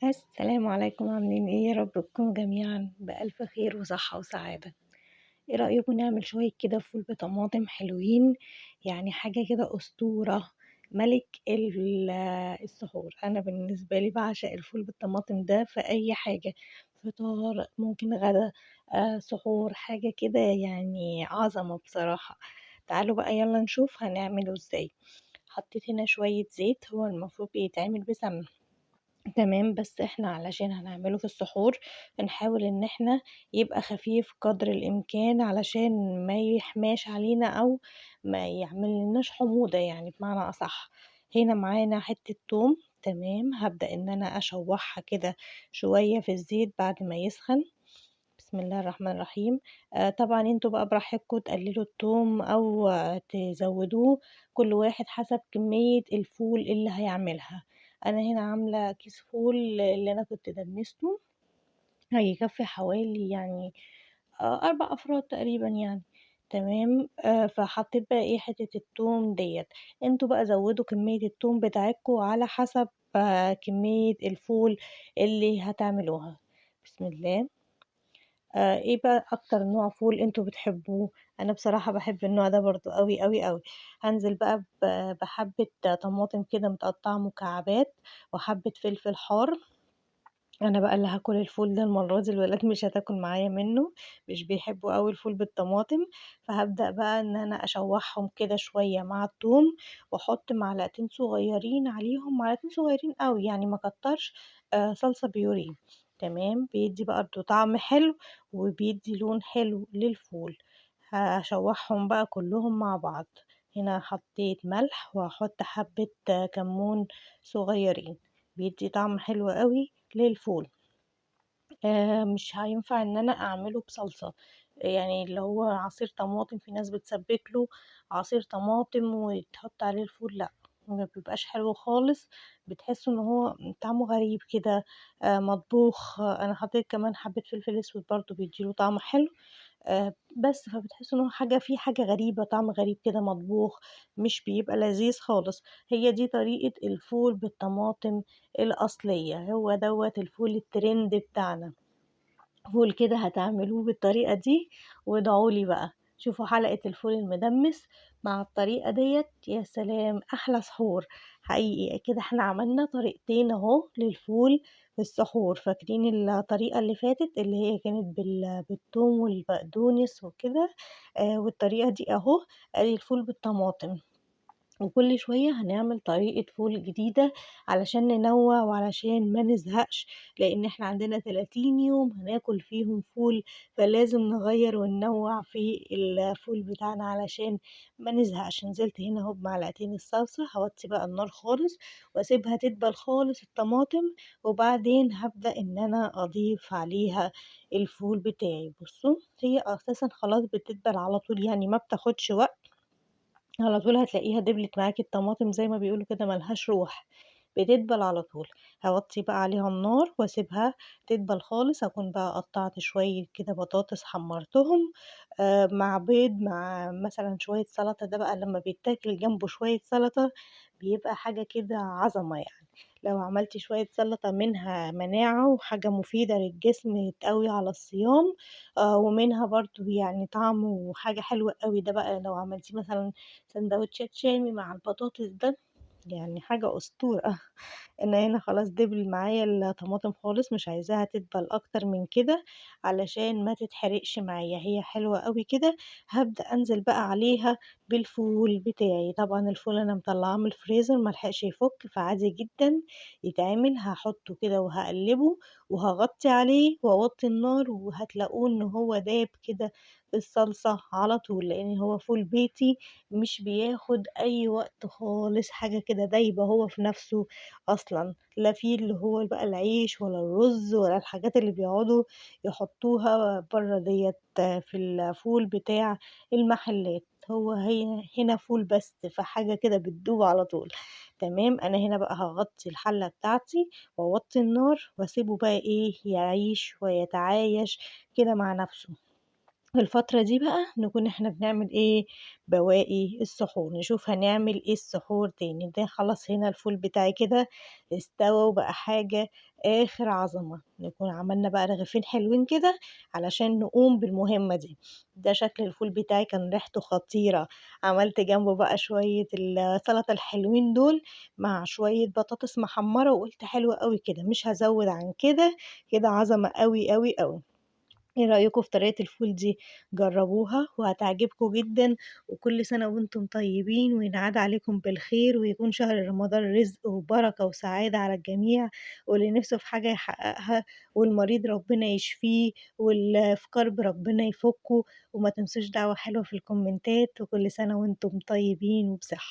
السلام عليكم، عاملين إيه؟ يا رب تكونوا جميعًا بألف خير وصحة وسعادة. إيه رأيكم نعمل شوية كده فول بطماطم حلوين؟ يعني حاجة كده أسطورة، ملك السحور. أنا بالنسبة لي باعشق الفول بالطماطم ده في أي حاجة، فطار، ممكن غدا، سحور، حاجة كده يعني عظمة بصراحة. تعالوا بقى يالّا نشوف هنعمله إزاي. حطيت هنا شوية زيت، هو المفروض بيتعمل بسمنة، تمام، بس إحنا علشان هنعمله في السحور بنحاول إن إحنا يبقى خفيف قدر الإمكان علشان ما يحماش علينا أو ما يعملناش حموضة يعني بمعنى أصح. هنا معانا حتة توم، تمام، هابدأ إن أنا أشوحها كده شوية في الزيت بعد ما يسخن. بسم الله الرحمن الرحيم. طبعًا أنتم بقى براحتكم تقللوا التوم أو تزودوه، كل واحد حسب كمية الفول اللي هيعملها. أنا هنا عاملة كيس فول اللي أنا كنت دمسته، هيكفي حوالي يعني 4 أفراد تقريبًا يعني، تمام. فحطيت بقى إيه حتة التوم ديّة، أنتم بقى زودوا كمية التوم بتاعتكم على حسب كمية الفول اللي هتعملوها. بسم الله. إيه بقى أكتر نوع فول أنتم بتحبوه؟ أنا بصراحة باحب النوع ده برضه أوي، أوي، أوي. هانزل بقى بحبة طماطم كده متقطعة مكعبات وحبة فلفل حار. أنا بقى اللي هاكل الفول ده المرة دي، الولاد مش هتاكل معايا منه، مش بيحبوا أوي الفول بالطماطم، فهابدأ بقى إن أنا أشوحهم كده شوية مع التوم، وأحط معلقتين صغيرين عليهم، معلقتين صغيرين أوي يعني ما أكترش، صلصة بيوريه، تمام، بيدّي برضه طعم حلو وبيدّي لون حلو للفول. هاشوحهم بقى كلهم مع بعض. هنا حطيت ملح وهاحط حبة كمون صغيرين، بيدّي طعم حلو أوي للفول. مش هينفع إن أنا أعمله بصلصة، يعني اللي هو عصير طماطم، في ناس بتسبِّك له عصير طماطم وتحط عليه الفول، لأ، ما بيبقاش حلو خالص، بتحسّوا إن هو طعمه غريب كده، مطبوخ. أنا حطيت كمان حبة فلفل أسود برضه بيدّي له طعم حلو، بس فبتحسّوا إن هو حاجة فيه حاجة غريبة، طعم غريب كده مطبوخ، مش بيبقى لذيذ خالص. هي دي طريقة الفول بالطماطم الأصلية، هو دوّة الفول الtrend بتاعنا. فول كده هتعملوه بالطريقة دي وادعوا لي بقى. شوفوا حلقة الفول المدمس مع الطريقة ديّة، يا سلام، أحلى سحور حقيقي. كده إحنا عملنا طريقتين أهو للفول في السحور. فاكرين الطريقة اللي فاتت اللي هي كانت بالثوم والبقدونس وكده، والطريقة دي أهو، أدي الفول بالطماطم. وكل شوية هنعمل طريقة فول جديدة علشان ننوع وعلشان ما نزهقش، لأن احنا عندنا 30 يوم هناكل فيهم فول، فلازم نغير وننوع في الفول بتاعنا علشان ما نزهقش. نزلت هنا اهو بمعلقتين الصلصة، هوطي بقى النار خالص واسيبها تدبل خالص الطماطم، وبعدين هبدأ ان انا اضيف عليها الفول بتاعي. بصوا هي اساسا خلاص بتدبل على طول، يعني ما بتاخدش وقت، على طول هتلاقيها دبلت معاكي الطماطم زي ما بيقولوا كده، ملهاش روح، بتدبل على طول. هوطي بقى عليها النار واسيبها تدبل خالص. هكون بقى قطعت شوية كده بطاطس حمرتهم، مع بيض، مع مثلا شوية سلطة. ده بقى لما بيتاكل جنبه شوية سلطة بيبقى حاجة كده عظمة يعني. لو عملتي شوية سلطة منها مناعة وحاجة مفيدة للجسم تقوي على الصيام، ومنها برضو يعني طعم وحاجة حلوة قوي. ده بقى لو عملتي مثلا سندوتشات شامي مع البطاطس ده يعني حاجة أسطورة. أنا هنا خلاص دبل معايا الطماطم خالص، مش عايزاها تدبل أكتر من كده علشان ما تتحرقش معايا، هي حلوة قوي كده. هبدأ أنزل بقى عليها بالفول بتاعي. طبعا الفول أنا مطلعاه من الفريزر ما لحقش يفك، فعادي جدا يتعمل. هحطه كده وهقلبه وهغطي عليه وأوطي النار، وهتلاقوه إن هو داب كده في الصلصة على طول، لأن هو فول بيتي مش بياخد أي وقت خالص، حاجة كده دايبة هو في نفسه أصلًا، لا فيه اللي هو بقى العيش ولا الرز ولا الحاجات اللي بيقعدوا يحطوها برّه ديّة في الفول بتاع المحلات، هو هي هنا فول بس، فحاجة كده بتدوب على طول. تمام، أنا هنا بقى هاغطي الحلة بتاعتي وأوطي النار وأسيبه بقى إيه يعيش ويتعايش كده مع نفسه. في الفترة دي بقى نكون إحنا بنعمل إيه، بواقي السحور، نشوف هنعمل إيه السحور تاني. ده خلاص هنا الفول بتاعي كده استوى وبقى حاجة آخر عظمة، نكون عملنا بقى رغيفين حلوين كده علشان نقوم بالمهمة دي. ده شكل الفول بتاعي كان ريحته خطيرة، عملت جنبه بقى شوية السلطة الحلوين دول مع شوية بطاطس محمرة، وقُلت حلو أوي كده، مش هازوّد عن كده، كده عظمة أوي، أوي، أوي. إيه رأيكم في طريقة الفول دي؟ جربوها وهتعجبكم جدًا، وكل سنة وأنتم طيبين، وينعاد عليكم بالخير، ويكون شهر رمضان رزق وبركة وسعادة على الجميع، واللي نفسه في حاجة يحققها، والمريض ربنا يشفيه، واللي في كرب ربنا يفكه، وما تنسوش دعوة حلوة في الكومنتات، وكل سنة وأنتم طيبين وبصحة.